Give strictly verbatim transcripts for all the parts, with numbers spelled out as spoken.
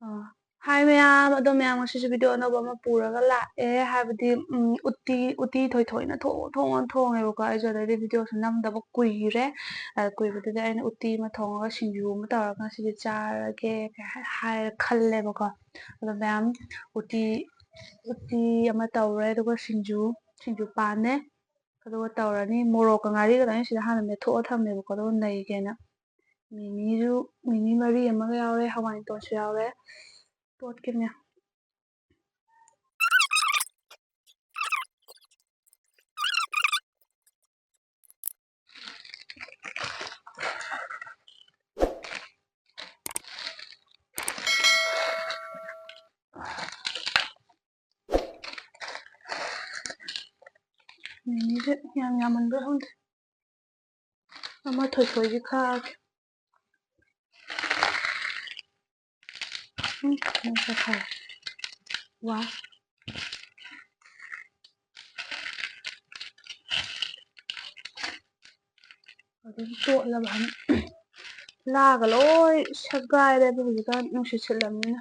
ꯑꯥ, ꯍꯥꯏ ꯃꯌꯥꯝ, ꯑꯗꯣ ꯃꯌꯥꯝ ꯉꯁꯤꯁꯨ video ꯑꯅꯧꯕ ꯑꯃ ꯄꯨꯔꯒ ꯂꯥꯛꯑꯦ, ꯍꯥꯏꯕꯗꯤ, ꯎꯝ, ꯎꯇꯤ, ꯎꯇꯤ ꯊꯣꯏꯊꯣꯏꯅ ꯊꯣꯡ-, ꯊꯣꯡꯉ ꯊꯣꯡꯉꯦꯕꯀꯣ꯫ ꯑꯩꯁꯨ ꯑꯗꯩꯗꯤ videoꯁꯨ ꯅꯝꯗꯕ ꯀꯨꯏꯔꯦ꯫ ꯑ, ꯀꯨꯏꯕꯗꯨꯗ ꯑꯩꯅ ꯎꯇꯤ ꯑꯃ ꯊꯣꯡꯉꯒ ꯁꯤꯡꯖꯨ ꯑꯃ ꯇꯧꯔꯒ ꯉꯁꯤꯗꯤ ꯆꯥꯔꯒꯦ ꯀ-, ꯍꯥꯏꯔ ꯈꯜꯂꯦꯕꯀꯣ꯫ ꯑꯗꯣ ꯃꯌꯥꯝ ꯎꯇꯤ, ꯎꯇꯤ ꯑꯃ ꯇꯧꯔꯦ, ꯑꯗꯨꯒ ꯁꯤꯡꯖꯨ, ꯁꯤꯡꯖꯨ ꯄꯥꯟꯅꯦ꯫ ꯑꯗꯨꯒ ꯇꯧꯔꯅꯤ꯫ ꯃꯣꯔꯣꯛꯀ ꯉꯥꯔꯤꯒꯗꯣ ꯑꯩꯅ ꯁꯤꯗ ꯍꯥꯟꯅ ꯃꯦꯠꯊꯣꯛꯑ ꯊꯝꯃꯦꯕꯀꯣ, ꯑꯗꯨꯒ ꯅꯩꯒꯦꯅ꯫ ꯃꯤꯃꯤꯁꯨ, ꯃꯤꯃꯤ ꯃꯔꯤ ꯑꯃꯒ ꯌꯥꯎꯔꯦ, ꯍꯋꯥꯏ ꯃꯇꯣꯟꯁꯨ ꯌꯥꯎꯔꯦ꯫ ꯇꯣꯠꯀꯦ ꯃꯌꯥꯝ꯫ ꯃꯤꯃꯤꯁꯦ ꯌꯥꯝ ꯌꯥꯝꯃꯟꯕ꯭ꯔꯥ ꯈꯪꯗꯦ꯫ ꯑꯃ ꯊꯣꯏꯊꯣꯏꯒꯤ ꯈꯥꯛꯑꯒꯦ꯫ ꯎꯝ, ꯃꯁꯛ ꯐꯔꯦ꯫ ꯋꯥ꯫ ꯑꯗꯨꯝ ꯇꯣꯠꯂꯕꯅꯤ꯫ ꯂꯥꯒ ꯂꯣꯏ ꯁꯦꯒꯥꯏꯔꯦꯕ ꯍꯧꯖꯤꯛꯀꯥꯟ ꯅꯨꯡꯁꯤꯠ ꯁꯤꯠꯂꯕꯅꯤꯅ꯫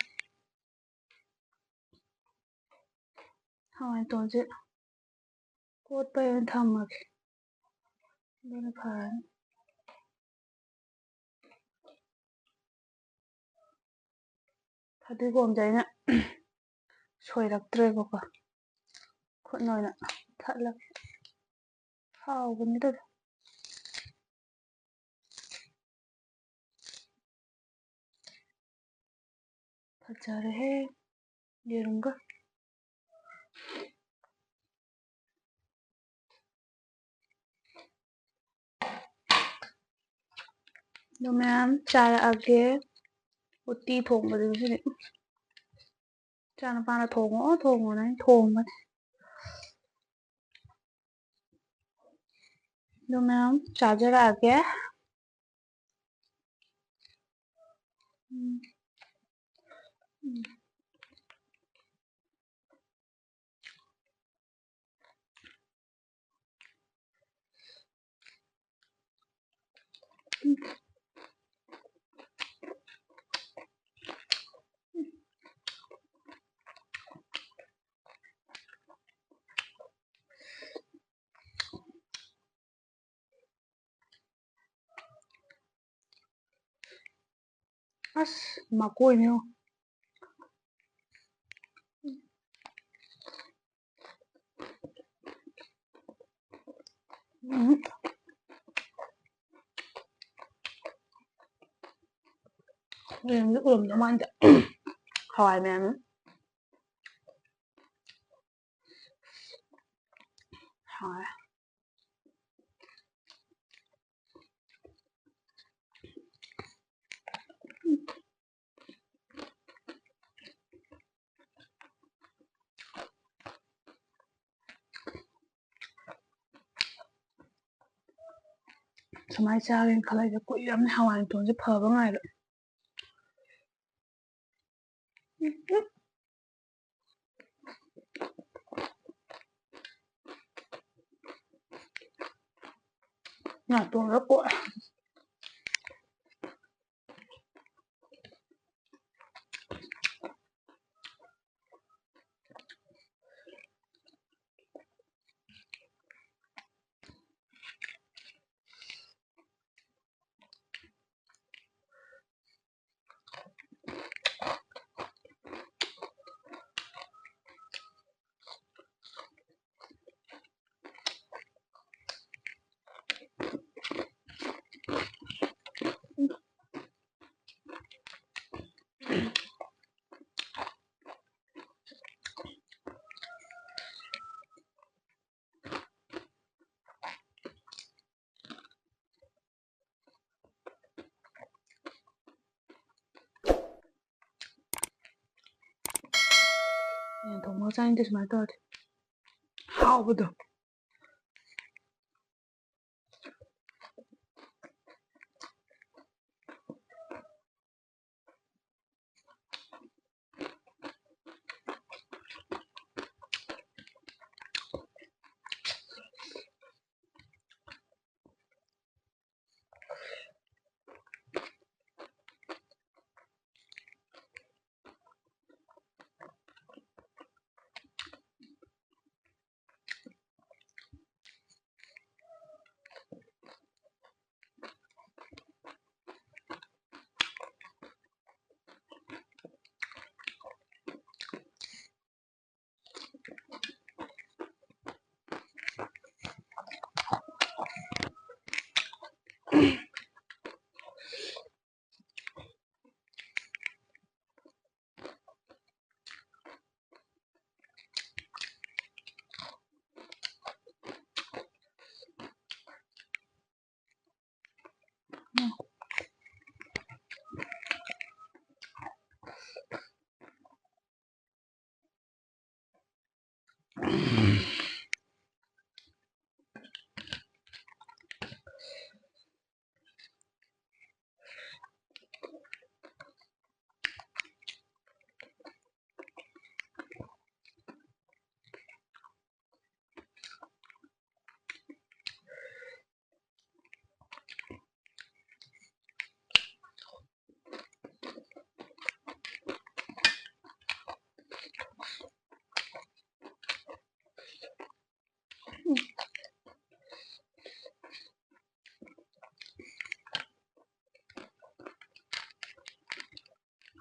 ꯍꯋꯥꯏ ꯃꯇꯣꯟꯁꯦ ꯀꯣꯠꯄ ꯑꯣꯏꯅ ꯊꯝꯃꯒꯦ꯫ ꯑꯗꯨꯅ ꯐꯔꯅꯤ꯫ ꯐꯗꯤꯒꯣꯝꯁꯦ ꯑꯩꯅ ꯁꯣꯏꯔꯛꯇ꯭ꯔꯦꯕꯀꯣ꯫ ꯈꯨꯠꯅ ꯑꯣꯏꯅ ꯊꯠꯂꯒꯦ꯫ ꯍꯥꯎꯕꯅꯤꯗ ꯑꯗꯨꯝ꯫ ꯐꯖꯔꯦꯍꯦ, ꯌꯦꯔꯨꯝꯒ꯫ ꯑꯗꯨ ꯃꯌꯥꯝ ꯆꯥꯔꯛꯑꯒꯦ꯫ ꯎꯇꯤ ꯊꯣꯡꯕꯗꯨꯁꯨꯅꯦ꯫ ꯏꯆꯥꯅꯨꯄꯥꯅ "ꯊꯣꯡꯉꯣ, ꯊꯣꯡꯉꯣꯅ" ꯑꯩꯅ ꯊꯣꯡꯕꯅꯦ꯫ ꯑꯗꯨ ꯃꯌꯥꯝ ꯆꯥꯖꯔꯛꯑꯒꯦ꯫ ꯎꯝ꯫ ꯎꯝ꯫ ꯎꯝ꯫ ꯃꯀꯣꯏꯅꯦ꯫ ꯎꯝ꯫ ꯌꯦꯟꯗꯤ ꯎꯔꯝꯗꯧ ꯃꯥꯟꯗꯦ꯫ ꯍꯋꯥꯏ ꯃꯌꯥꯝ꯫ ꯍꯥꯎꯔꯦ꯫ ꯁꯨꯃꯥꯏꯅ ꯆꯥꯒꯦꯅ ꯈꯜꯂꯛꯏꯁꯦ ꯀꯨꯏꯔꯕꯅꯦ, ꯍꯋꯥꯏ ꯃꯇꯣꯟꯁꯦ ꯐꯕ ꯉꯥꯏꯕ꯫ ꯅꯥꯇꯣꯟꯒ ꯀꯣꯛꯑꯦ꯫ ꯌꯦꯟ ꯊꯣꯡꯕꯒ ꯆꯥꯅꯤꯡꯗꯦ ꯁꯨꯃꯥꯏꯅ ꯇꯧꯔꯗꯤ꯫ ꯍꯥꯎꯕꯗꯣ꯫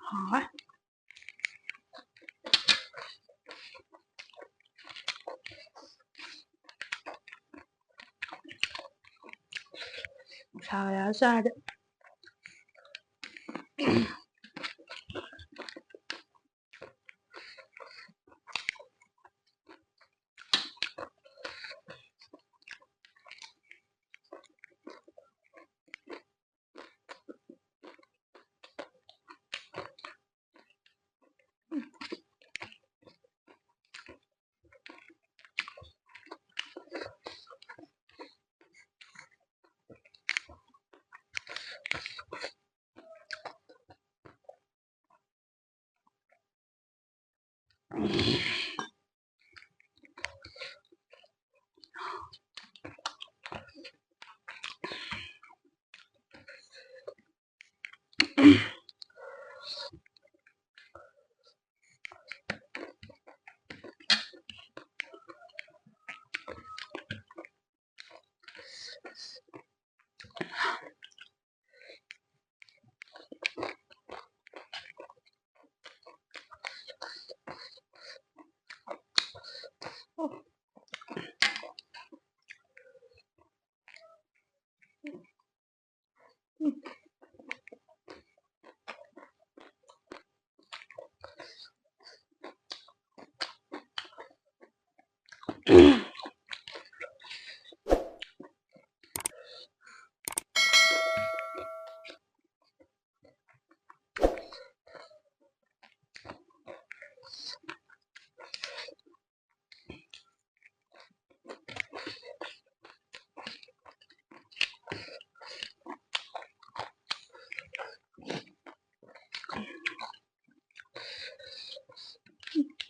ꯍꯥꯎꯋꯦ꯫ ꯅꯨꯡꯁꯥꯒ ꯌꯥꯔ ꯆꯥꯔꯗꯤ꯫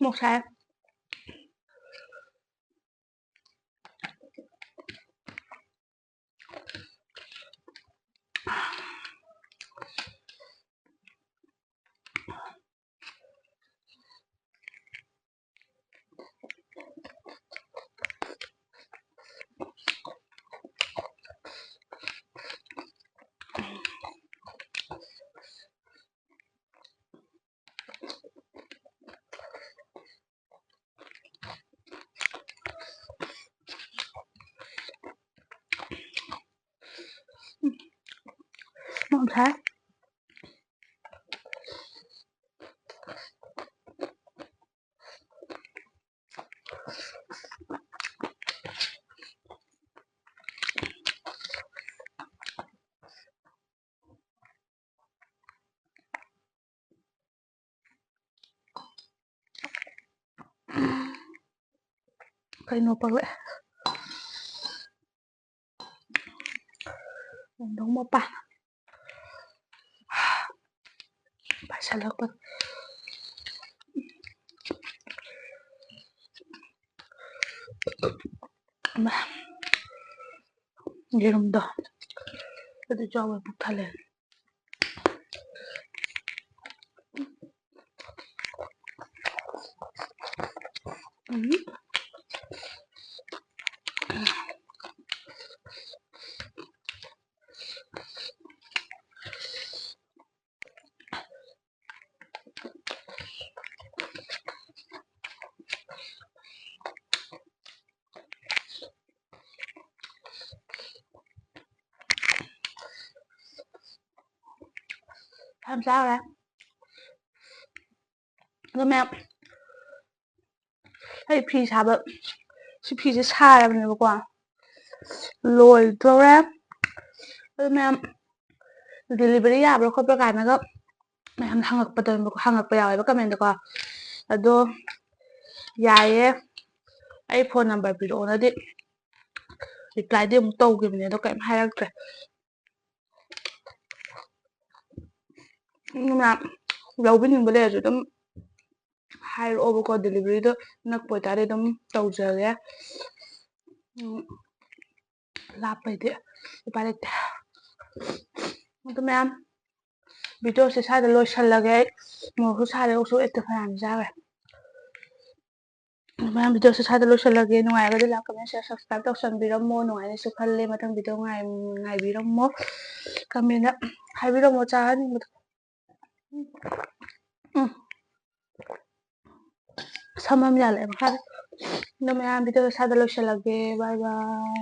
ꯃꯣꯔꯣꯛ ꯁꯥꯏ꯫ ꯉꯁꯥꯏ ꯀꯩꯅꯣ ꯄꯛꯂꯛꯑꯦ꯫ ꯌꯦꯟꯗꯧ ꯃꯄꯥꯟ ꯄꯥꯏꯁꯜꯂꯛꯄ꯫ ꯌꯦꯔꯨꯝꯗꯣ ꯑꯗꯨ ꯆꯥꯎꯕ ꯄꯨꯛ ꯊꯜꯂꯦ꯫ ꯎꯝ꯫ ꯌꯥꯝ ꯆꯥꯈ꯭ꯔꯦ꯫ ꯑꯗꯣ ꯃꯌꯥꯝ, ꯑꯩ ꯐꯤ ꯁꯥꯕ, ꯁꯤ ꯐꯤꯁꯦ ꯁꯥꯔꯕꯅꯦꯕꯀꯣ, ꯂꯣꯏꯗꯧꯔꯦ꯫ ꯑꯗꯣ ꯃꯌꯥꯝ, ꯗꯤꯂꯤꯚꯔꯤ ꯌꯥꯕ꯭ꯔꯥ ꯈꯣꯠꯄ꯭ꯔꯥ ꯀꯥꯏꯅꯒ ꯃꯌꯥꯝ ꯍꯪꯉꯛꯄꯗ, ꯍꯪꯉꯛꯄ ꯌꯥꯎꯋꯦꯕ ꯀꯃꯦꯟꯗꯀꯣ꯫ ꯑꯗꯣ ꯌꯥꯏꯌꯦ, ꯑꯩ ꯐꯣꯟ ꯅꯝꯕꯔ ꯄꯤꯔꯛꯑꯣꯅꯗꯤ ꯔꯤꯄ꯭ꯂꯥꯏꯗꯤ ꯑꯃꯨꯛ ꯇꯧꯈꯤꯕꯅꯦ, ꯑꯗꯣ ꯀꯔꯤꯝ ꯍꯥꯏꯔꯛꯇ꯭ꯔꯦ꯫ ꯑꯗꯨꯅ ꯂꯧꯕꯤꯅꯤꯡꯕ ꯂꯩꯔꯁꯨ ꯑꯗꯨꯝ ꯍꯥꯏꯔꯛꯑꯣꯕꯀꯣ, ꯗꯤꯂꯤꯚꯔꯤꯗꯣ ꯅꯛꯄ ꯑꯣꯏꯇꯥꯔꯗꯤ ꯑꯗꯨꯝ ꯇꯧꯖꯒꯦ꯫ ꯎꯝ, ꯂꯥꯞꯄꯩꯗꯤ ꯎꯄꯥꯏ ꯂꯩꯇꯦ꯫ ꯑꯗꯨ ꯃꯌꯥꯝ, ꯚꯤꯗꯤꯑꯣꯁꯦ ꯁ꯭ꯋꯥꯏꯗ ꯂꯣꯏꯁꯤꯜꯂꯒꯦ꯫ ꯑꯩ ꯃꯣꯔꯣꯛꯁꯨ ꯁꯥꯔꯦ, ꯎꯁꯣꯞ ꯑꯦꯠꯇ ꯐꯅꯌꯥꯝ ꯆꯥꯈ꯭ꯔꯦ꯫ ꯑꯗꯨ ꯃꯌꯥꯝ, ꯚꯤꯗꯤꯑꯣꯁꯦ ꯁ꯭ꯋꯥꯏꯗ ꯂꯣꯏꯁꯤꯜꯂꯒꯦ꯫ ꯅꯨꯡꯉꯥꯏꯔꯒꯗꯤ like, comment, share, subscribe ꯇꯧꯁꯟꯕꯤꯔꯝꯃꯣ꯫ ꯅꯨꯡꯉꯥꯏꯅꯤꯁꯨ ꯈꯜꯂꯦ꯫ ꯃꯊꯪ ꯚꯤꯗꯤꯑꯣ ꯉꯥꯏ-, ꯉꯥꯏꯕꯤꯔꯝꯃꯣ꯫ ꯀꯃꯦꯟꯗ ꯍꯥꯏꯕꯤꯔꯝꯃꯣ ꯆꯥꯍꯟꯅꯤꯡꯕꯗꯣ꯫ ꯎꯝ꯫ ꯁꯝ ꯑꯃ ꯌꯥꯜꯂꯛꯑꯦ ꯃꯈꯥꯗ꯫ ꯑꯗꯣ ꯃꯌꯥꯝ, ꯚꯤꯗꯤꯑꯣꯁꯦ ꯁ꯭ꯋꯥꯏꯗ ꯂꯣꯏꯁꯤꯜꯂꯒꯦ꯫ Bye bye꯫